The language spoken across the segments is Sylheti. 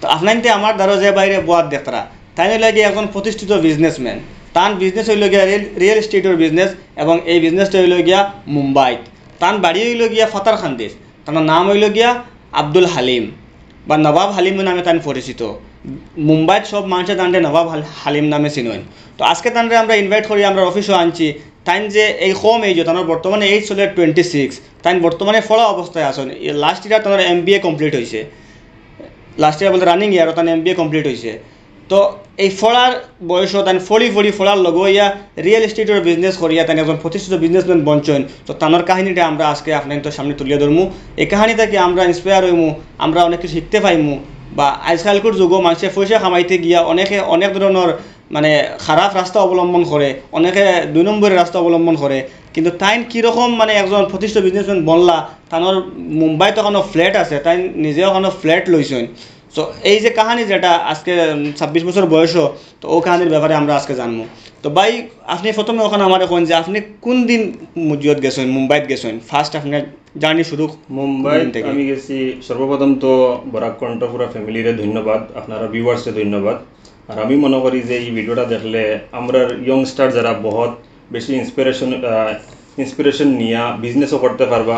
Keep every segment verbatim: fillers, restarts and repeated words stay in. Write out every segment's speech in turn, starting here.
তো আপনাইনতে আমার দ্বারা যে বাইরে বওয়াত দেখরা, তাইন অইলা গিয়া একজন প্রতিষ্ঠিত বিজনেসম্যান। তান বিজনেস অইল গিয়া রিয়েল রিয়েল এস্টেটর বিজনেস, এবং এই বিজনেসটা অইল গিয়া মুম্বাইত। তান বাড়ি অইল গিয়া ফাতারকান্দিত। তান নাম অইল গিয়া আব্দুল হালিম, বা নবাব হালিম নামে তান পরিচিত। মুম্বাইত সব মানুষে তানরে নবাব হাল- হালিম নামে চিনইন। তো আজকে তানরে আমরা ইনভাইট করি, আমরা অফিসও আনছি। তাইন যে এই কম এজ, তানোর বর্তমানে এজ চলে টোয়েন্টি সিক্স, তাইন বর্তমানে পড়া অবস্থায় আছইন। Last year Tanore M B A complete হয়েছে, লাস্ট ইয়ার বলতে রানিং ইয়ার তান এম বি এ কমপ্লিট হয়েছে। তো এই পড়ার বয়সও তান পড়ি পড়ি পড়ার লগে ইয়া রিয়েল এস্টেটর বিজনেস করিয়া তান একজন প্রতিষ্ঠিত বিজনেসম্যান বনছইন। তো তানোর কাহিনীটা আমরা আজকে আপনাইনতর সামনে তুলিয়া ধরমু। এই কাহিনী থাকি আমরা ইন্সপায়ার হইমু, আমরা অনেক কিছু শিখতে পাইমু। বা আজকালকুর যুগও মানুষে পয়সা কামাইতে গিয়া অনেকে অনেক ধরনের মানে খারাপ রাস্তা অবলম্বন করে, অনেকে দুই নম্বরের রাস্তা অবলম্বন করে। কিন্তু তাইন কীরকম মানে একজন প্রতিষ্ঠিত বিজনেসম্যান বনলা, তানোর মুম্বাইত ওখানো ফ্ল্যাট আছে, তাইন নিজে ওখানো ফ্ল্যাট লইছইন। তো এই যে কাহিনী যেটা আজকে, উম, ছাব্বিশ বছর বয়সও, তো ও কাহিনীর ব্যাপারে আমরা আজকে জানবো। তো ভাই, আপনি প্রথমে ওখানে আমারে কইন যে আপনি কোন দিন মুজিয়ত গেছইন, মুম্বাইত গেছইন, ফার্স্ট আপনার জার্নি শুরু মুম্বাইত কোন দিন থেকে? আমি গেছি সর্বপ্রথম তো বরাক কণ্ঠ পুরা ফ্যামিলিরে ধন্যবাদ, আপনারা ভিউয়ার্সরে ধন্যবাদ। আর আমি মনে করি যে এই ভিডিওটা দেখলে আমরার ইয়ংস্টার যারা বহুত বেশি ইন্সপিরেশন, ইন্সপিরেশন নিয়া বিজনেসও করতে পারবা,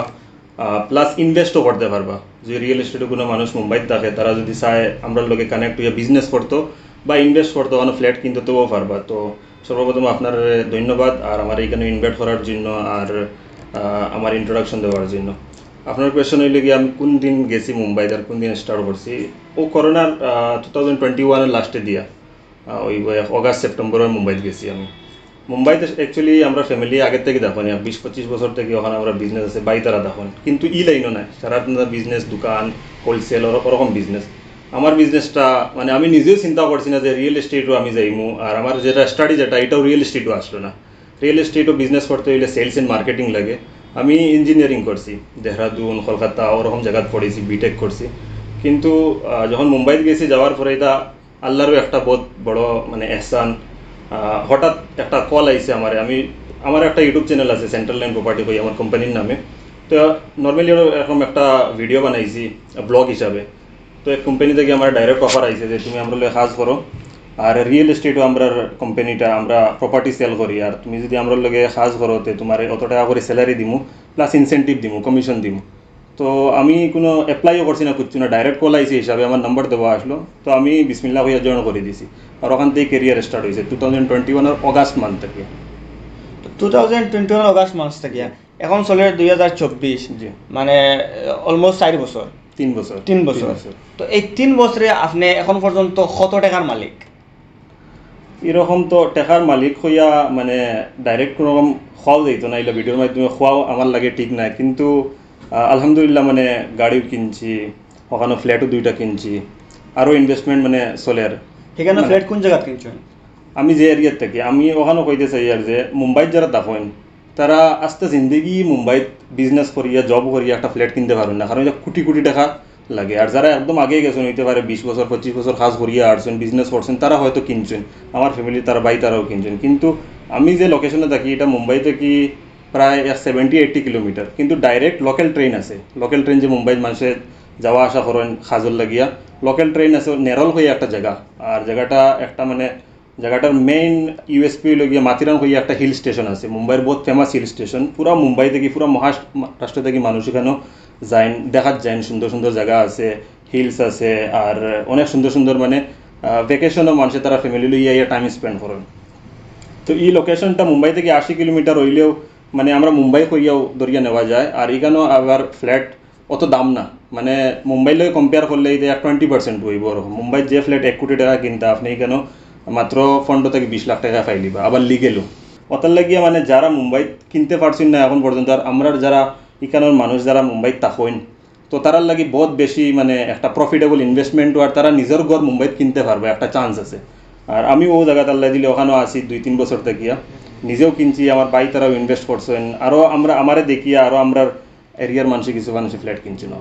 প্লাস ইনভেস্টও করতে পারবা। যে রিয়েল এস্টেটও কোনো মানুষ মুম্বাইত থাকে, তারা যদি চায় আমরার লগে কানেক্ট হইয়া বিজনেস করতো বা ইনভেস্ট করতো, ওখানে ফ্ল্যাট কিনতে, তবুও পারবা। তো সর্বপ্রথম আপনার ধন্যবাদ আর আমার এখানে ইনভাইট করার জন্য আর, আহ, আমার ইন্ট্রোডাকশন দেওয়ার জন্য। আপনার কোয়েশ্চন হইলে কি আমি কোন দিন গেছি মুম্বাইত আর কোন দিন স্টার্ট করছি? ও করোনার টু থাউজেন্ড টোয়েন্টি ওয়ানের লাস্টে দিয়া, আহ, ওই ওই অগাস্ট সেপ্টেম্বরে মুম্বাইত গেছি আমি। মুম্বাইতে অ্যাকচুয়ালি আমরা ফ্যামিলি আগের থেকে দেখো নি, বিশ পঁচিশ বছর থেকে ওখানে আমরা বিজনেস আছে, বাই তারা দেখো নি। কিন্তু ই লাইনও নাই, সারা বিজনেস, দোকান, হোলসেল, ওরকম বিজনেস। আমার বিজনেসটা মানে আমি নিজেও চিন্তা করছি না যে রিয়েল এস্টেটও আমি যাইমু, আর আমার যেটা স্টাডি যেটা, এটাও রিয়েল এস্টেটও আসলো না। রিয়েল এস্টেটও বিজনেস করতে হইলে সেলস এন্ড মার্কেটিং লাগে। আমি ইঞ্জিনিয়ারিং করছি, দেহরাদুন, কলকাতা, ওরকম জায়গাত পড়েছি, বিটেক করছি। কিন্তু আহ, যখন মুম্বাইত গেছি, যাওয়ার পরে এটা আল্লাহরও একটা বহুত বড় মানে এহসান। আহ, হঠাৎ একটা কল আইছে আমারে, আমি আমার একটা ইউটিউব চ্যানেল আছে সেন্ট্রাল লাইন প্রপার্টি কই আমার কোম্পানির নামে। তো নর্মালি এরকম একটা ভিডিও বানাইছি ব্লগ হিসাবে। তো এক কোম্পানি থেকে আমার ডাইরেক্ট অফার আইছে যে তুমি আমরার লগে কাজ করো, আর রিয়েল এস্টেটও আমরার কোম্পানিটা, আমরা প্রপার্টি সেল করি, আর তুমি যদি আমরার লগে কাজ করো তে তোমারে অত টাকা করে স্যালারি দিমু, প্লাস ইনসেন্টিভ দিমু, কমিশন দিমু। তো আমি কোনো অ্যাপ্লাইও করছি না, কিচ্ছু না, ডাইরেক্ট কল আইছে হিসাবে আমার নাম্বার দেওয়া আসলো। তো আমি বিসমিল্লাহ কইয়া জয়েন করে দিছি, আর ওখান থেকে ক্যারিয়ার স্টার্ট হয়েছে টু থাউজেন্ড টোয়েন্টি ওয়ানের অগাস্ট মান্থ থেকে। Two thousand twenty one August মাস থেকে। জি। এখন চলে দুই হাজার চব্বিশ। জি। মানে অলমোস্ট চার বছর। তিন বছর। তিন বছর। তিন বছর। তো এই তিন বছরে আপনি এখন পর্যন্ত কত টাকার মালিক? এরকম তো টাকার মালিক হইয়া মানে ডাইরেক্ট কোনো রকম খোয়াও যাইতো না, এগুলো ভিডিওর মাধ্যমে খোয়াও আমার লাগে ঠিক নাই। কিন্তু আহ, আলহামদুলিল্লাহ, মানে গাড়িও কিনছি, ওখানে ফ্ল্যাটও দুইটা কিনছি, আরও ইনভেস্টমেন্ট মানে চলের। সেখানে মানে ফ্ল্যাট কোন জায়গাত কিনছেন? আমি যে এরিয়াত থাকি, আমি ওখানে কইতে চাই আর যে মুম্বাইত যারা থাকইন, তারা আস্তা জিন্দেগি মুম্বাইত বিজনেস করিয়া, জব করিয়া একটা ফ্ল্যাট কিনতে পারইন না, কারণ এটা কোটি কোটি টাকা লাগে। আর যারা একদম আগে গেছেন, হইতে পারে বিশ বছর, পঁচিশ বছর কাজ করিয়া আসছেন, বিজনেস করছেন, তারা হয়তো কিনছেন, আমার ফ্যামিলি, তারা ভাই, তারাও কিনছেন। কিন্তু আমি যে লোকেশনে থাকি, এটা মুম্বাই থেকে প্রায় এক সেভেন্টি এইট্টি কিলোমিটার, কিন্তু ডাইরেক্ট লোকাল ট্রেন আছে। লোকাল ট্রেন যে মুম্বাইত মানুষে যাওয়া আসা করেন কাজর লাগিয়া, লোকাল ট্রেন আছে, নেরল হয়ে একটা জায়গা। আর জায়গাটা একটা মানে জায়গাটার মেইন ইউএসপি হইল গিয়া মাতিরান কইয়া একটা হিল স্টেশন আছে, মুম্বাইর বহুত ফেমাস হিল স্টেশন। পুরা মুম্বাই থেকে, পুরা মহারাষ্ট্র থেকে মানুষ এখানে যাইন, দেখাত যাইন, সুন্দর সুন্দর জায়গা আছে, হিলস আছে, আর অনেক সুন্দর সুন্দর মানে ভ্যাকেশনও মানুষে তারা ফ্যামিলি লইয়া ইয়া টাইম স্পেন্ড করেন। তো এই লোকেশনটা মুম্বাই থেকে আশি কিলোমিটার হইলেও মানে আমরা মুম্বাই কইয়াও দরিয়া নেওয়া যায়। আর এখানেও আবার ফ্ল্যাট অত দাম না, মানে মুম্বাই লগে কম্পেয়ার করলে এটা টোয়েন্টি পার্সেন্ট হইব ওরকম। মুম্বাই যে ফ্ল্যাট এক কোটি টাকা কিনতা, আপনি এখানে মাত্র পনেরো থেকে বিশ লাখ টাকা পাইলিবা, আবার লিগেলও। ওটার লাগিয়া মানে যারা মুম্বাই কিনতে পারছেন না এখন পর্যন্ত, আর আমরা যারা এখানোর মানুষ যারা মুম্বাই থাকইন, তো তারার লাগি বহুত বেশি মানে একটা প্রফিটেবল ইনভেস্টমেন্ট, আর তারা নিজের ঘর মুম্বাইত কিনতে পারবে, একটা চান্স আছে। আর আমি ও জায়গাত আল্লাহ দিলে ওখানেও আছি দুই তিন বছর থাকিয়া, নিজেও কিনছি, আমার ভাই তারাও ইনভেস্ট করছেন, আরও আমরা আমারে দেখিয়া আরও আমরার এরিয়ার মানুষে কিছু মানুষে ফ্ল্যাট কিনছে না।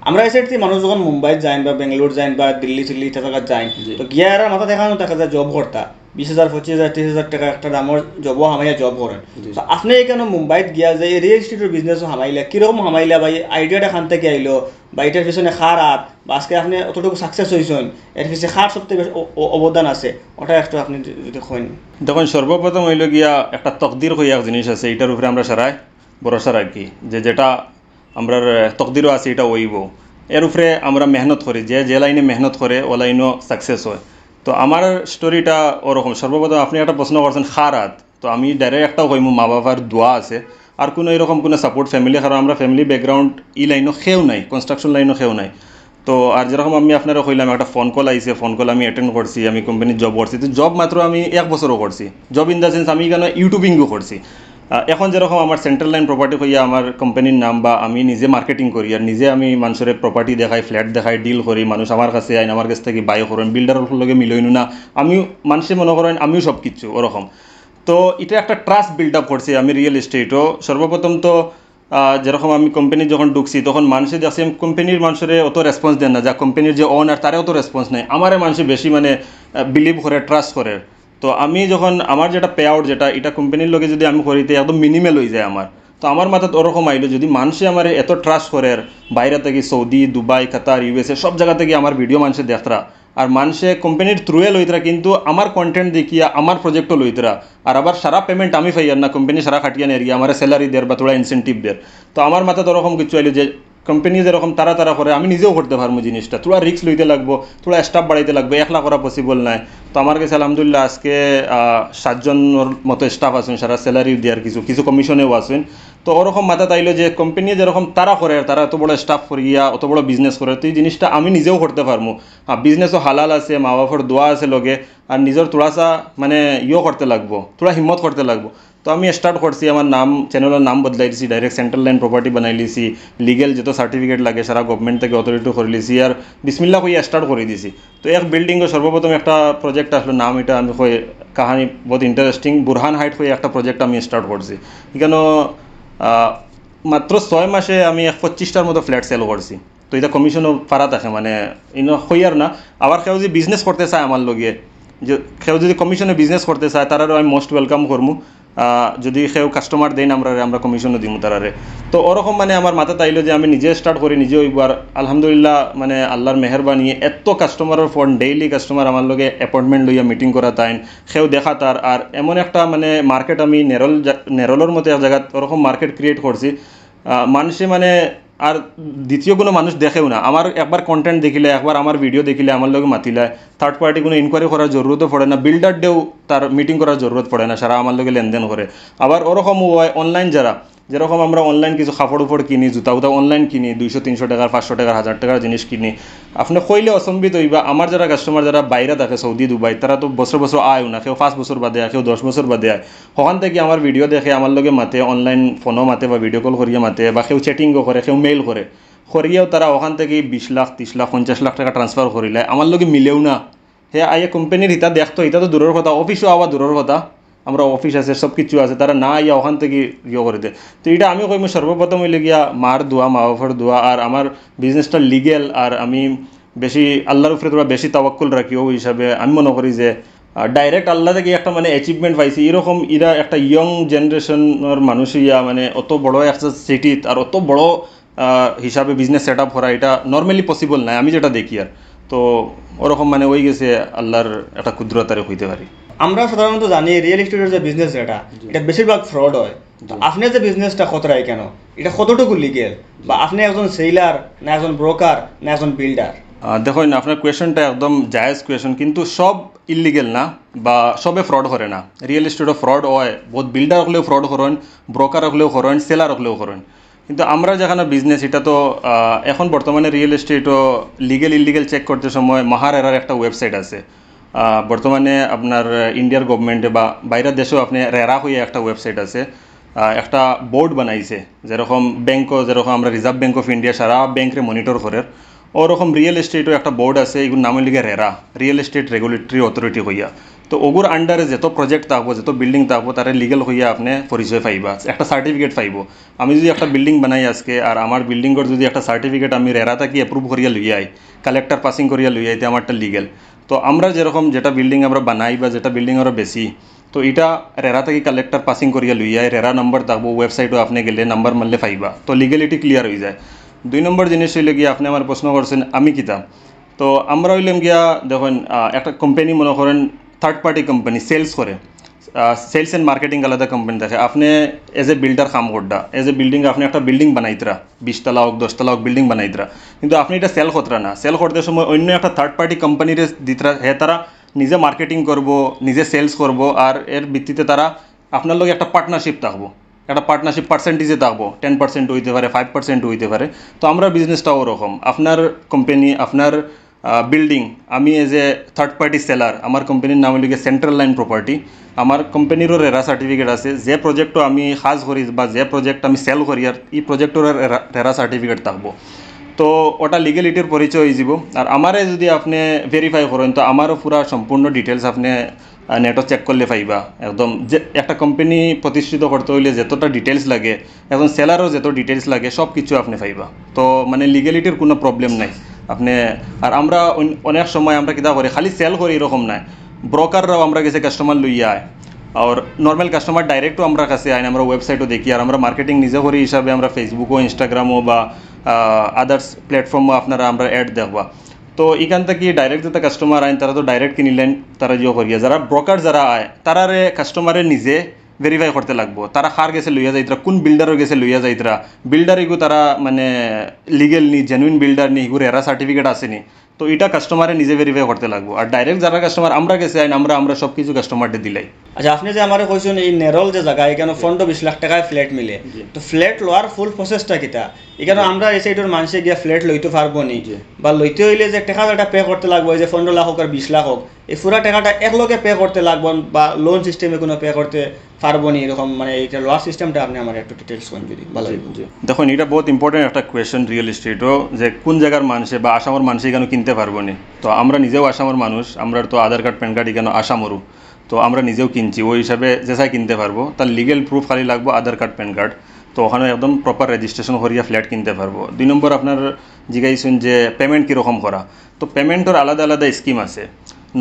আমরা এই সাইড থেকে মানুষ যখন মুম্বাই যাইন বা বেঙ্গালোর যাইন বা দিল্লি চিল্লি ইতা জায়গাত যাইন, জি। তো গিয়া এরা মাথা দেখানো দেখা যায় জব করতা, বিশ হাজার, পঁচিশ হাজার, ত্রিশ হাজার টাকা একটা দামর জবও হামাইয়া জব করেন। তো আপনি এখানো মুম্বাইত গিয়া যে রিয়েল এস্টেটর বিজনেসও হামাইলা, কিরকম হামাইলা বা এই আইডিয়াটা খান থাকি আইলো বা এটার পিছনে কার হাত বা আজকে আপনি অতটুকু সাকসেস হইছেন, এর পিছে কার সবচেয়ে বেশি অ-, অ-, অবদান আছে, ওটা একটু আপনি যদি কইন। দেখইন, সর্বপ্রথম অইলো গিয়া একটা তকদির কইয়া এক জিনিস আছে, এটার উপরে আমরা সারাই ভরসা রাখি যে যেটা আমরার, আহ, তকদিরও আছে, এটা অইবো। এর উপরে আমরা মেহনত করি, যে যে লাইনে মেহনত করে, ও লাইনও সাকসেস হয়। তো আমার স্টোরিটা ওরকম। সর্বপ্রথম আপনি একটা প্রশ্ন করছেন, কার হাত? তো আমি ডাইরেক্ট একটাও কইমু, মা বাবার দোয়া আছে। আর কোনো এরকম কোনো সাপোর্ট ফ্যামিলি, কারণ আমরা ফ্যামিলি ব্যাকগ্রাউন্ড ই লাইনও কেউ নাই, কনস্ট্রাকশন লাইনও কেউ নাই। তো আর যেরকম আমি আপনারে কইলাম, একটা ফোন কল আইছে, ফোন কল আমি অ্যাটেন্ড করছি, আমি কোম্পানিত জব করছি। তো জব মাত্র আমি এক বছরও করছি, জব ইন দ্য সেন্স আমি এখানো ইউটিউবিংও করছি। আহ, এখন যেরকম আমার সেন্ট্রাল লাইন প্রপার্টি কইয়া আমার কোম্পানির নাম, বা আমি নিজে মার্কেটিং করি আর নিজে আমি মানুষরে প্রপার্টি দেখাই, ফ্ল্যাট দেখাই, ডিল করি, মানুষ আমার কাছে আইন, আমার কাছ থাকি বাই করেন, বিল্ডারর লগে মিলইন না, আমি মানুষে মনে করেন আমিও সব কিছু ওরকম। তো এটা একটা ট্রাস্ট বিল্ড আপ করছি আমি রিয়েল এস্টেটও। সর্বপ্রথম তো আহ, যেরকম আমি কোম্পানি যখন ঢুকছি, তখন মানুষে দেখছি আমি কোম্পানির মানুষরে অত রেসপন্স দেন না, যা কোম্পানির যে ওনার, তারে অত রেসপন্স নাই। আমারে মানুষে বেশি মানে বিলিভ করে, ট্রাস্ট করে। তো আমি যখন আমার যেটা পে আউট, যেটা এটা কোম্পানির লগে যদি আমি করি, তো একদম মিনিমাল হয়ে যায় আমার। তো আমার মাথাত ওরকম আইলো, যদি মানুষে আমারে এত ট্রাস্ট করে, বাইরে থাকি সৌদি, দুবাই, কাতার, ইউএসএ, সব জায়গা থাকি আমার ভিডিও মানুষে দেখরা, আর মানুষে কোম্পানির থ্রুয়ে লইতরা, কিন্তু আমার কন্টেন্ট দেখিয়া আমার প্রজেক্টও লইতরা, আর আবার সারা পেমেন্ট আমি পাইয়ার না, কোম্পানি সারা খাটিয়া নেয় গিয়া আমারে স্যালারি দের বা থোড়া ইনসেন্টিভ দের। তো আমার মাথাত ওরকম কিছু আইলো যে কোম্পানি যেরকম তারা তারা করে, আমি নিজেও করতে পারমু জিনিসটা। থোড়া রিস্ক লইতে লাগবো, থোড়া স্টাফ বাড়াইতে লাগবো, একলা করা পসিবল নায়। তো আমার কাছে আলহামদুলিল্লাহ আজকে, আহ, সাতজনর মতো স্টাফ আছেন, সারা স্যালারি দেওয়ার কিছু কিছু কমিশনেও আছেন। তো ওরকম মাথাত আইলো যে কোম্পানি যেরকম তারা করে, তারা এত বড় স্টাফ করিয়া অত বড় বিজনেস করে, তো এই জিনিসটা আমি নিজেও করতে পারমু। হ্যাঁ, বিজনেসও হালাল আছে, মা বাপর দোয়া আছে লগে, আর নিজের থোড়াসা মানে ইয়ো করতে লাগবো, থোড়া হিম্মত করতে লাগবো। তো আমি স্টার্ট করছি, আমার নাম, চ্যানেলর নাম বদলাই দিছি, ডাইরেক্ট সেন্ট্রাল লাইন প্রপার্টি বানাই লিছি, লিগেল যত সার্টিফিকেট লাগে সারা গভর্নমেন্ট থেকে অথরিটি করে লিছি, আর বিসমিল্লা কইয়া স্টার্ট করে দিছি। তো এক বিল্ডিংও সর্বপ্রথম একটা প্রজেক্ট আসলো, নাম এটা আমি কই, কাহিনী বহুত ইন্টারেস্টিং, বুরহান হাইট কইয়া একটা প্রজেক্ট আমি স্টার্ট করছি। এখানে, আহ, মাত্র ছয় মাসে আমি এক পঁচিশটার মতো ফ্ল্যাট সেল করছি। তো এটা কমিশনও ফারা থাকে, মানে, ইনো হইয়ার না। আবার কেউ যদি বিজনেস করতে চায় আমার লগে, যে কেউ যদি কমিশনে বিজনেস করতে চায়, তারারও আমি মোস্ট ওয়েলকাম করমু। আহ, যদি কেউ কাস্টমার দেন আমরারে, আমরা কমিশনও দিমু তারারে। তো ওরকম মানে আমার মাথাত আইলো যে আমি নিজে স্টার্ট করি, নিজে অইবো। আর আলহামদুলিল্লাহ, মানে, আল্লাহর মেহেরবানি, এত কাস্টমারর ফোন, ডেইলি কাস্টমার আমার লগে অ্যাপয়েন্টমেন্ট লইয়া মিটিং করা তাইন, কেউ দেখা তার। আর এমন একটা মানে মার্কেট আমি নেরল জা-, নেরলর মতো এক জায়গাত ওরকম মার্কেট ক্রিয়েট করছি। আহ, মানুষে মানে আর দ্বিতীয় কোনো মানুষ দেখেও না। আমার একবার কন্টেন্ট দেখিলে, একবার আমার ভিডিও দেখিলে, আমার লগে মাতিলে, থার্ড পার্টি কোনো ইনকোয়ারি করার জরুরতও পড়ে না, বিল্ডার ডেও তার মিটিং করার জরুরত পড়ে না, সারা আমার লগে লেনদেন করে। আবার ওরকমও হয় অনলাইন যারা, যেরকম আমরা অনলাইন কিছু কাপড় উপড় কিনি, জুতা উতা অনলাইন কিনি, দুইশো তিনশো টাকার, পাঁচশো টাকার, হাজার টাকার জিনিস কিনি। আপনি কইলে অচম্বিত হইবা, আমার যারা কাস্টমার যারা বাইরে থাকে, সৌদি, দুবাই, তারা তো বছর বছর আয়ও না, কেউ পাঁচ বছর বাদে আয়, কেউ দশ বছর বাদে আয়। ওখান থেকে আমার ভিডিও দেখে, আমার লগে মাতে, অনলাইন ফোনও মাতে বা ভিডিও কল করিয়া মাতে, বা কেউ চ্যাটিংও করে, কেউ মেইল করে, করিয়াও তারা ওখান থেকে বিশ লাখ, তিরিশ লাখ, পঞ্চাশ লাখ টাকা ট্রান্সফার করিলে আমার লগে মিলেও না। হে আইয়া কোম্পানির হিতা দেখতো, হিতা তো দূরের কথা, অফিসও আওয়া দূরের কথা। আমরা অফিস আছে, সব কিছু আছে, তারা না আইয়া ওখান থেকে ইয়ে করে দেয়। তো এটা আমি কইমু সর্বপ্রথম হইলে গিয়া মার দোয়া, মা বাবার দোয়া, আর আমার বিজনেসটা লিগেল, আর আমি বেশি আল্লাহর উপরে থোড়া বেশি তাওয়াক্কুল রাখি। ওই হিসাবে আমি মনে করি যে, আহ, ডাইরেক্ট আল্লাহ থেকে একটা মানে অ্যাচিভমেন্ট পাইছি, এরকম এরা একটা ইয়ং জেনারেশনের মানুষ ইয়া মানে অত বড় একটা সিটিত আর অত বড়, আহ, হিসাবে বিজনেস সেট আপ করা, এটা নর্মালি পসিবল নায়, আমি যেটা দেখি আর। তো ওরকম মানে ওই গেছে আল্লাহর একটা কুদরত আর হইতে পারি। আমরা সাধারণত জানি রিয়েল এস্টেটের যে বিজনেস, এটা এটা বেশিরভাগ ফ্রড হয়। তো আপনি যে বিজনেসটা কররা কেন, এটা কতটুকু লিগেল, বা আপনি একজন সেলার না একজন ব্রোকার না একজন বিল্ডার? আহ, দেখইন, আপনার কোয়েশনটা একদম জায়েজ কোয়েশন, কিন্তু সব ইলিগেল না বা সবে ফ্রড করে না। রিয়েল এস্টেটও ফ্রড হয়, বহুত বিল্ডার হকলেও ফ্রড করেন, ব্রোকার হকলেও করেন, সেলার হকলেও করেন। কিন্তু আমরা যেখানো বিজনেস, এটা তো, আহ, এখন বর্তমানে রিয়েল এস্টেটও লিগেল ইলিগেল চেক করতে সময় মাহারেরার একটা ওয়েবসাইট আছে। আহ, বর্তমানে আপনার ইন্ডিয়ার গভর্নমেন্টে বা বাইরের দেশেও আপনি রেরা হইয়া একটা ওয়েবসাইট আছে, আহ, একটা বোর্ড বানাইছে, যেরকম ব্যাংকও, যেরকম আমরা রিজার্ভ ব্যাংক অফ ইন্ডিয়া সারা ব্যাংকরে মনিটর করের, ওরকম রিয়েল এস্টেটও একটা বোর্ড আছে, এগুর নাম হইল গিয়া RERA, real estate regulatory authority হইয়া। তো ওগুর আন্ডারে যত প্রজেক্ট থাকবো, যত বিল্ডিং থাকবো, তারে লিগেল হইয়া আপনি পরিচয় পাইবা, একটা সার্টিফিকেট পাইবো। আমি যদি একটা বিল্ডিং বানাই আজকে, আর আমার বিল্ডিংর যদি একটা সার্টিফিকেট আমি রেরা থাকি অ্যাপ্রুভ করিয়া লইয়া আই, কালেক্টর পাসিং করিয়া লইয়া আইতে আমারটা লিগেল। তো আমরা যেরকম যেটা বিল্ডিং আমরা বানাই বা যেটা বিল্ডিং আমরা বেচি, তো এটা রেরা থাকি কালেক্টর পাসিং করিয়া লইয়া রেরা নাম্বার থাকবো, ওয়েবসাইটও আপনি গেলে নাম্বার মারলে পাইবা, তো লিগ্যালিটি ক্লিয়ার হয়ে যায়। দুই নম্বর জিনিস হইলে গিয়া আপনি আমার প্রশ্ন করছেন আমি কিতা, তো আমরা হইলাম গিয়া দেখুন, আহ, একটা কোম্পানি মনে করেন থার্ড পার্টি কোম্পানি সেলস করে, সেলস অ্যান্ড মার্কেটিং আলাদা কোম্পানি থাকে। আপনি এজ এ বিল্ডার কাম করডা, এজ এ বিল্ডিং আপনি একটা বিল্ডিং বানাইতরা, বিশতলা হোক দশতলা হোক বিল্ডিং বানাইতরা, কিন্তু আপনি এটা সেল করতরা না। সেল করতে সময় অন্য একটা থার্ড পার্টি কোম্পানিরে দিতরা, হে তারা নিজে মার্কেটিং করবো, নিজে সেলস করবো, আর এর ভিত্তিতে তারা আপনার লগে একটা পার্টনারশিপ থাকবো, একটা পার্টনারশিপ পার্সেন্টেজে থাকবো, টেন পার্সেন্ট হইতে পারে, ফাইভ পার্সেন্ট হইতে পারে। তো আমরা বিজনেসটা ওরকম, আপনার কোম্পানি, আপনার বিল্ডিং, আমি as a third party seller, আমার কোম্পানির নাম হইল গিয়ে সেন্ট্রাল লাইন প্রপার্টি। আমার কোম্পানিরও রেরা সার্টিফিকেট আছে, যে প্রজেক্টও আমি কাজ করি বা যে প্রজেক্ট আমি সেল করি, আর এই প্রজেক্টর রেরা সার্টিফিকেট থাকবো। তো ওটা লিগ্যালিটির পরিচয় হয়ে যাব। আর আমারে যদি আপনি ভেরিফাই করেন, তো আমারও পুরা সম্পূর্ণ ডিটেলস আপনি নেটও চেক করলে পাইবা। একদম যে একটা কোম্পানি প্রতিষ্ঠিত করতে হইলে যতটা ডিটেলস লাগে, একজন সেলারও যত ডিটেলস লাগে, সব কিছু আপনি পাইবা। তো মানে লিগ্যালিটির কোনো প্রবলেম নাই। আপনি, আর আমরা অন- অনেক সময় আমরা কিতা করি, খালি সেল করি এরকম নাই, ব্রোকাররাও আমরা গেছে কাস্টমার লইয়া আয়। আর নর্মাল কাস্টমার ডাইরেক্টও আমরা কাছে আইন, আমরা ওয়েবসাইটও দেখি, আর আমরা মার্কেটিং নিজে করি হিসাবে আমরা ফেসবুকও, ইনস্টাগ্রামও বা আদার্স প্ল্যাটফর্মও আপনারা আমরা অ্যাড দেখবা। তো এখান থেকে ডাইরেক্ট যেটা কাস্টমার আইন, তারা তো ডাইরেক্ট কিনিলেন, তারা জিও করিয়া। যারা ব্রোকার যারা আয়, তারারে কাস্টমারে নিজে ভেরিফাই করতে লাগবো, তারা কার গেছে লইয়া যাইতরা, কোন বিল্ডারর গেছে লইয়া যাইতরা, বিল্ডার এগু তারা মানে লিগ্যাল নি, জেনুইন বিল্ডার নি, এগুর এরা সার্টিফিকেট আছে নি। তো এটা কাস্টমারে নিজে ভেরিফাই করতে লাগবো। আর ডাইরেক্ট যারা কাস্টমার আমরা গেছে আইন, আমরা আমরা সব কিছু কাস্টমারকে দিলাই। আচ্ছা, আপনি যে আমারে কইছেন এই নেরল যে জায়গা, এখানে পনেরো বিশ লাখ টাকায় ফ্ল্যাট মিলে, তো ফ্ল্যাট লওয়ার ফুল প্রসেসটা কিতা? এখানে আমরা এই সাইডের মানুষে গিয়া ফ্ল্যাট লইতে পারবো নি, বা লইতে হইলে যে টাকা যেটা পে করতে লাগবো, এই যে পনেরো লাখ হোক আর বিশ লাখ হোক, এই পুরা টাকাটা একলগে পে করতে লাগবো বা লোন সিস্টেমে কোনো পে করতে পারবো নি, এরকম মানে এটা লওয়ার সিস্টেমটা আপনি আমার একটু ডিটেলস কইন যদি ভালো হইব। দেখুন, এটা বহুত ইম্পর্টেন্ট একটা কোয়েশ্চেন রিয়েল এস্টেটও, যে কোন জায়গার মানুষে বা আসামর মানুষে এখানে কিনতে পারবো নি। তো আমরা নিজেও আসামর মানুষ, আমরা তো আধার কার্ড প্যান কার্ড এখানে আসামরও, তো আমরা নিজেও কিনছি, ওই হিসাবে যে চাই কিনতে পারবো। তার লিগ্যাল প্রুফ খালি লাগবো আধার কার্ড প্যান কার্ড। তো ওখানে একদম প্রপার রেজিস্ট্রেশন করিয়া ফ্ল্যাট কিনতে পারবো। দুই নম্বর আপনার জিজ্ঞাসা যে পেমেন্ট কীরকম করা, তো পেমেন্টর আলাদা আলাদা স্কিম আছে।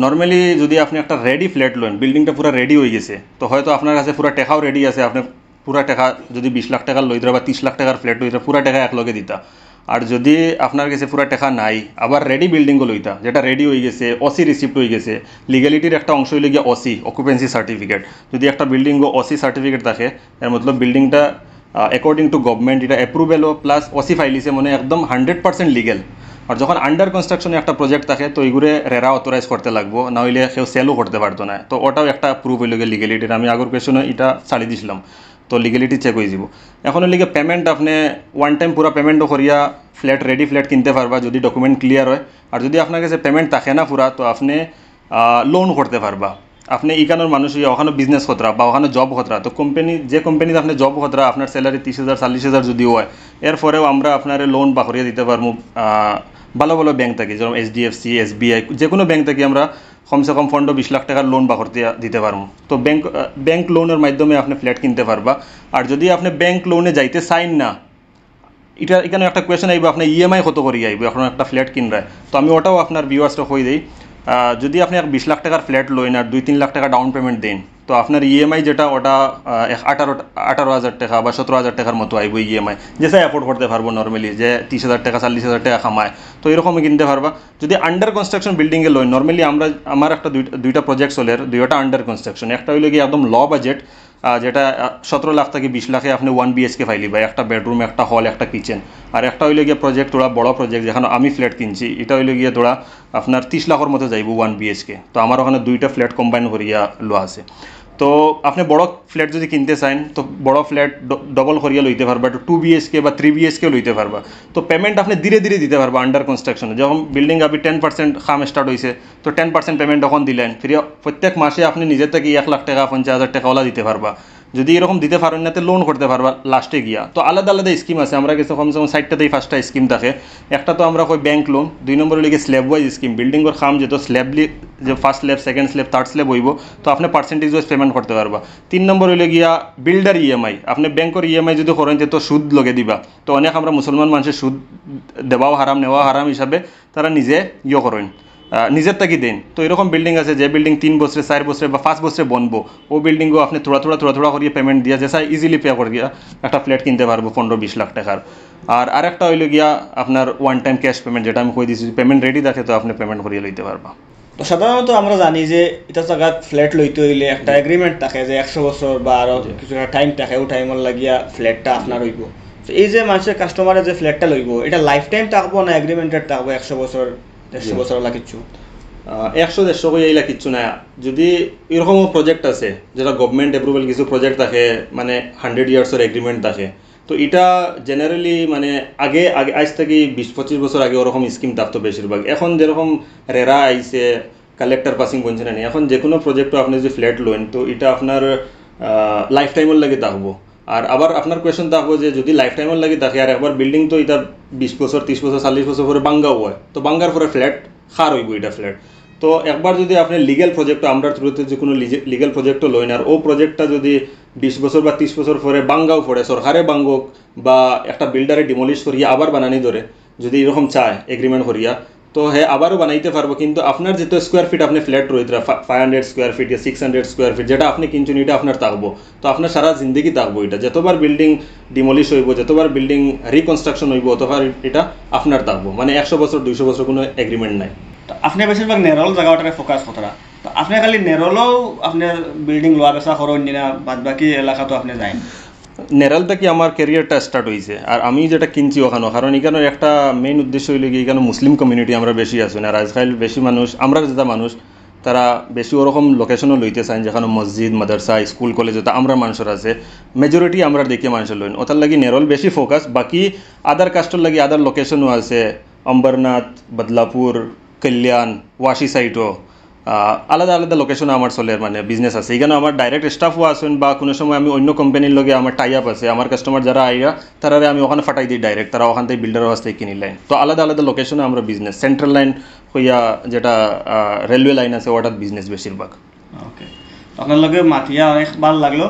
নর্মালি যদি আপনি একটা রেডি ফ্ল্যাট লইন, বিল্ডিংটা পুরা রেডি হয়ে গেছে, তো হয়তো আপনার কাছে পুরা টাকাও রেডি আছে, আপনি পুরা টাকা যদি বিশ লাখ টাকার লইতরা বা তিরিশ লাখ টাকার ফ্ল্যাট লইতরা, পুরা টাকা একলগে দিতা। আর যদি আপনার কাছে পুরা টাকা নাই, আবার রেডি বিল্ডিংও লইতা, যেটা রেডি হয়ে গেছে, ওসি রিসিপ্ট হয়ে গেছে, লিগ্যালিটির একটা অংশ হইলে গিয়া ওসি, অকুপেন্সি সার্টিফিকেট। যদি একটা বিল্ডিংও ওসি সার্টিফিকেট থাকে, এর মতলব বিল্ডিংটা অ্যাকর্ডিং টু গভর্নমেন্ট এটা অ্যাপ্রুভেলও প্লাস ওসি ফাইলিছে, মানে একদম হান্ড্রেড পার্সেন্ট লিগ্যাল। আর যখন আন্ডার কনস্ট্রাকশনে একটা প্রজেক্ট থাকে, তো এইগুলো রেরা অথরাইজ করতে লাগবো, না হইলে কেউ সেলও করতে পারতো না। তো ওটাও একটা প্রুফ হইল গিয়ে লিগ্যালিটির। আমি আগর কোয়েশনে এটা ছাড়ি দিছিলাম, তো লিগ্যালিটি চেক হয়ে যাব। এখন হইলে গিয়ে পেমেন্ট, আপনি ওয়ান টাইম পুরা পেমেন্টও করিয়া ফ্ল্যাট, রেডি ফ্ল্যাট কিনতে পারবা যদি ডকুমেন্ট ক্লিয়ার হয়। আর যদি আপনার কাছে পেমেন্ট থাকে না পুরা, তো আপনি লোন করতে পারবা। আপনি ইখানোর মানুষ হইয়া ওখানে বিজনেস করতরা বা ওখানে জব করতরা, তো কোম্পানি, যে কোম্পানিতে আপনি জব করতরা, আপনার স্যালারি তিরিশ হাজার, চল্লিশ হাজার যদিও হয়, এরপরেও আমরা আপনারে লোন বার করিয়া দিতে পারবো। আহ, ভালো ভালো ব্যাংক থাকি, যেমন এইচডিএফসি, এসবিআই, যে কোনো ব্যাংক থাকি আমরা কমসে কম পনেরো বিশ লাখ টাকার লোন বার করতে দিতে পারবো। তো ব্যাংক, আহ, ব্যাংক লোনের মাধ্যমে আপনি ফ্ল্যাট কিনতে পারবা। আর যদি আপনি ব্যাংক লোনে যাইতে চাইন না, এটা এখানে একটা কোয়েশন আইব, আপনার ইএমআই কত করি আইব এখন একটা ফ্ল্যাট কিনরায়? তো আমি ওটাও আপনার ভিউয়ার্সরা কই দেই। আহ, যদি আপনি এক বিশ লাখ টাকার ফ্ল্যাট লইন আর দুই তিন লাখ টাকা ডাউন পেমেন্ট দেন, তো আপনার ইএমআই যেটা, ওটা আহ, এক আঠারো, আঠারো হাজার টাকা বা সতেরো হাজার টাকার মতো আইব ইএমআই, যে চাই অ্যাফোর্ড করতে পারবো নর্মালি, যে তিরিশ হাজার টাকা, চল্লিশ হাজার টাকা কামায়, তো এরকমই কিনতে পারবা। যদি আন্ডার কনস্ট্রাকশন বিল্ডিংয়ে লইন, নর্মালি আমরা, আমার একটা দুইটা, দুইটা প্রজেক্ট চলের, দুইটা আন্ডার কনস্ট্রাকশন। একটা হইলো কি একদম লো বাজেট, যেটা আহ, সতেরো লাখ থেকে বিশ লাখে আপনি ওয়ান বিএইচকে পাইলিবা, একটা বেডরুম, একটা হল, একটা কিচেন। আর একটা হইলো গিয়া প্রজেক্ট, থোড়া বড় প্রজেক্ট, যেখানে আমি ফ্ল্যাট কিনছি, এটা হইলো গিয়া থোড়া আপনার তিরিশ লাখের মতো যাইব ওয়ান বিএইচকে। তো আমার ওখানে দুইটা ফ্ল্যাট কম্বাইন করিয়া লো আছে। তো আপনি বড় ফ্ল্যাট যদি কিনতে চান, তো বড় ফ্ল্যাট ডবল করিয়া লইতে পারবা, একটু টু বিএইচকে বা থ্রি বিএইচকে লইতে পারবা। তো পেমেন্ট আপনি ধীরে ধীরে দিতে পারবা আন্ডার কনস্ট্রাকশনে। যখন বিল্ডিং আপনি টেন পার্সেন্ট কাম স্টার্ট হইছে, তো টেন পার্সেন্ট পেমেন্ট যখন দিলেন, ফিরে প্রত্যেক মাসে আপনি নিজে থেকে এক লাখ টাকা, পঞ্চাশ হাজার টাকা ওলা দিতে পারবা। যদি এরকম দিতে পারেন না, তো লোন করতে পারবা লাস্টে গিয়া। তো আলাদা আলাদা স্কিম আছে, আমরা গেছে কমসে কম চারটা থেকে পাঁচটা স্কিম থাকে। একটা তো আমরা কই ব্যাংক লোন, দুই নম্বর হইলে গিয়ে স্ল্যাব ওয়াইজ স্কিম, বিল্ডিংয়ের কাম যেত স্ল্যাবলি, যে first slab, second slab, third slab হইব, তো আপনি পার্সেন্টেজ ওয়াইজ পেমেন্ট করতে পারবা। তিন নম্বর হইলে গিয়া বিল্ডার ইএমআই, আপনি ব্যাংকের ইএমআই যদি করেন, তো সুদ লগে দিবা। তো অনেক আমরা মুসলমান মানুষের সুদ দেওয়াও হারাম, নেওয়াও হারাম হিসাবে তারা নিজে ইয়ে করেন। আহ, নিজের থাকি দেইন। তো এরকম বিল্ডিং আছে যে বিল্ডিং তিন বছরে, চার বছরে বা পাঁচ বছরে বনবো, ও বিল্ডিংও আপনি থোড়া থোড়া থোড়া থোড়া করিয়া পেমেন্ট দিয়া যে চাই ইজিলি পে করিয়া একটা ফ্ল্যাট কিনতে পারবো পনেরো বিশ লাখ টাকার। আর আরেকটা হইলো গিয়া আপনার ওয়ান টাইম ক্যাশ পেমেন্ট, যেটা আমি কই দিছি, পেমেন্ট রেডি থাকে তো আপনি পেমেন্ট করিয়া লইতে পারবা। তো সাধারণত আমরা জানি যে এটা জায়গাত ফ্ল্যাট লইতে হইলে একটা এগ্রিমেন্ট থাকে যে একশো বছর বা আরো কিছু একটা টাইম থাকে, ও টাইমর লাগিয়া ফ্ল্যাটটা আপনার হইব। তো এই যে মানুষের কাস্টমারে যে ফ্ল্যাটটা লইব, এটা লাইফ টাইম থাকবো না এগ্রিমেন্টেড থাকবো একশো বছর, দেড়শো বছর ওলা কিছু? আহ, একশো দেড়শো কই এইলা কিচ্ছু না। যদি এরকমও প্রজেক্ট আছে যেটা গভর্নমেন্ট অ্যাপ্রুভাল কিছু প্রজেক্ট থাকে, মানে হান্ড্রেড ইয়ার্সের এগ্রিমেন্ট থাকে, তো এটা জেনারেলি মানে আগে আগে আজ থেকে বিশ পঁচিশ বছর আগে ওরকম স্কিম থাকতো বেশিরভাগ। এখন যেরকম রেরা আইছে, কালেক্টর পাসিং বলছে না নি, এখন যে কোনো প্রজেক্টও আপনি যদি ফ্ল্যাট লইন তো এটা আপনার লাইফ টাইমর লাগি থাকবো। আর আবার আপনার কোয়েশ্চন থাকবো যে যদি লাইফ টাইমর লাগি থাকে আর একবার বিল্ডিং তো এটা বিশ বছর, তিরিশ বছর, চল্লিশ বছর পরে ভাঙ্গাও হয়, তো ভাঙ্গার পরে ফ্ল্যাট কার হইব এটা ফ্ল্যাট? তো একবার যদি আপনি লিগ্যাল প্রজেক্টও, আমরা থ্রুতে যে কোনো লিগ্যাল প্রজেক্টও লইন আর ও প্রজেক্টটা যদি বিশ বছর বা তিরিশ বছর পরে ভাঙ্গাও পড়ে, সরকারে ভাঙ্গক বা একটা বিল্ডারে ডিমলিশ করিয়া আবার বানানি ধরে, যদি এরকম চায় এগ্রিমেন্ট করিয়া, তো হে আবারও বানাইতে পারবো। কিন্তু আপনার যত স্কোয়ার ফিট আপনি ফ্ল্যাট রইতরা, ফাইভ হান্ড্রেড স্কোয়ার ফিট ইয়া সিক্স হান্ড্রেড স্কোয়ার ফিট, যেটা আপনি কিনছেন এটা আপনার থাকবো। তো আপনার সারা জিন্দেগি থাকবো এটা। যতবার বিল্ডিং ডিমলিশ হইব, যতবার বিল্ডিং রিকনস্ট্রাকশন হইব, অতবার এটা আপনার থাকবো। মানে একশো বছর, দুইশো বছর কোনো এগ্রিমেন্ট নাই। তো আপনি বেশিরভাগ নেরল জায়গাটারে ফোকাস করতরা, তো আপনি খালি নেরলও আপনি বিল্ডিং লওয়া বেচা করইন নি না, বাদ বাকি এলাকা তো আপনি যাইন? নেরাল থাকি আমার ক্যারিয়ারটা স্টার্ট হইছে। আর আমি যেটা কিনছি ওখানো, কারণ এখানো একটা মেইন উদ্দেশ্য হইলো কি, এখানো মুসলিম কমিউনিটি আমরা বেশি আছি না। আর আজকাল বেশি মানুষ, আমরা যেটা মানুষ, তারা বেশি ওরকম লোকেশনও লইতে চান যেখানো মসজিদ, মাদ্রাসা, স্কুল, কলেজ যেটা আমরা মানুষের আছে, মেজরিটি আমরা দেখি মানুষের লইন। ওটার লাগি নেরল বেশি ফোকাস। বাকি আদার কাস্টর লাগি আদার লোকেশনও আছে, অম্বরনাথ, বদলাপুর, কল্যাণ, ওয়াশি সাইডও। আহ, আলাদা আলাদা লোকেশনে আমার চলের মানে বিজনেস আছে। এখানো আমার ডাইরেক্ট স্টাফও আছেন বা কোনো সময় আমি অন্য কোম্পানির লগে আমার টাই আপ আছে। আমার কাস্টমার যারা আইয়া তারারে আমি ওখানো ফাটাই দিই ডাইরেক্ট, তারা ওখান থেকে বিল্ডারর কাছ থেকে কিনিলাইন। তো আলাদা আলাদা লোকেশনে আমরা বিজনেস, সেন্ট্রাল লাইন হইয়া যেটা, আহ, রেলওয়ে লাইন আছে ওটাত বিজনেস বেশিরভাগ। ওকে, তো আপনার লগে মাতিয়া অনেক ভালো লাগলো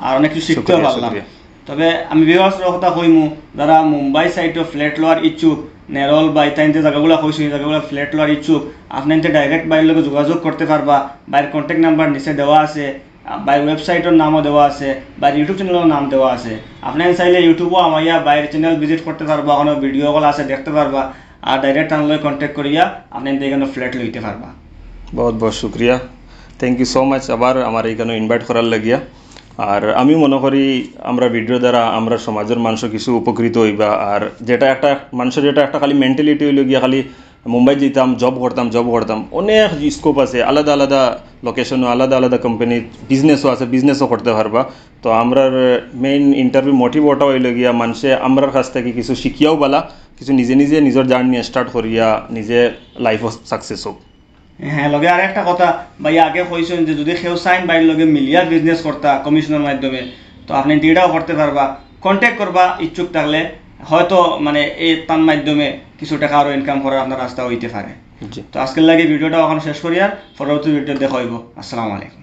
আর অনেক কিছু শিখতেও শুক্রিয়া, পারলাম। শুক্রিয়া। তবে আমি ভিউয়ার্সরে কথা কইমু, যারা মুম্বাই সাইডও ফ্ল্যাট লওয়ার ইচ্ছুক, নেরল বা ইতাইন যে জায়গাগুলো কইছি, এই জায়গাগুলো ফ্ল্যাট লওয়ার ইচ্ছুক, আপনি এনতে ডাইরেক্ট ভাইর লগে যোগাযোগ করতে পারবা। ভাইর কন্ট্যাক্ট নাম্বার নিচে দেওয়া আছে, আহ, ভাইর ওয়েবসাইটর নামও দেওয়া আছে, ভাইর ইউটিউব চ্যানেলর নাম দেওয়া আছে। আপনি চাইলে ইউটিউবও আমাইয়া ভাইর চ্যানেল ভিজিট করতে পারবা, ওখানো ভিডিও কল আছে, দেখতে পারবা। আর ডাইরেক্ট তান লগে কন্ট্যাক্ট করিয়া আপনি এনতে এখানো ফ্ল্যাট লইতে পারবা। বহুত বহুত শুক্রিয়া, থ্যাংক ইউ সো মাচ আবার আমার এখানো ইনভাইট করার লাগিয়া। আর আমি মনে করি আমরা ভিডিও দ্বারা আমরা সমাজের মানুষও কিছু উপকৃত হইবা। আর যেটা একটা মানুষের যেটা একটা খালি মেন্টালিটি হইলো গিয়া খালি মুম্বাই যেতাম, জব করতাম, জব করতাম, অনেক স্কোপ আছে, আলাদা আলাদা লোকেশনও, আলাদা আলাদা কোম্পানি, বিজনেসও আছে, বিজনেসও করতে পারবা। তো আমরার মেইন ইন্টারভিউ মোটিভ ওটা হইলো গিয়া মানুষে আমরার কাছ থেকে কিছু শিখিয়াও বালা, কিছু নিজে নিজে নিজের জার্নি স্টার্ট করিয়া নিজে লাইফও সাকসেস হোক। হ্যাঁ, লগে আর একটা কথা, ভাই আগে কইছেন যে যদি কেউ চাইন ভাইর লগে মিলিয়া বিজনেস করতা কমিশনের মাধ্যমে, তো আপনি এটাও করতে পারবা। কন্ট্যাক্ট করবা ইচ্ছুক থাকলে, হয়তো মানে এই তার মাধ্যমে কিছু টাকা আরো ইনকাম করার আপনার রাস্তা হইতে পারে। জি। তো আজকের লাগি ভিডিওটা এখন শেষ করি, আর পরবর্তী ভিডিও দেখা হইব। আসসালামু আলাইকুম।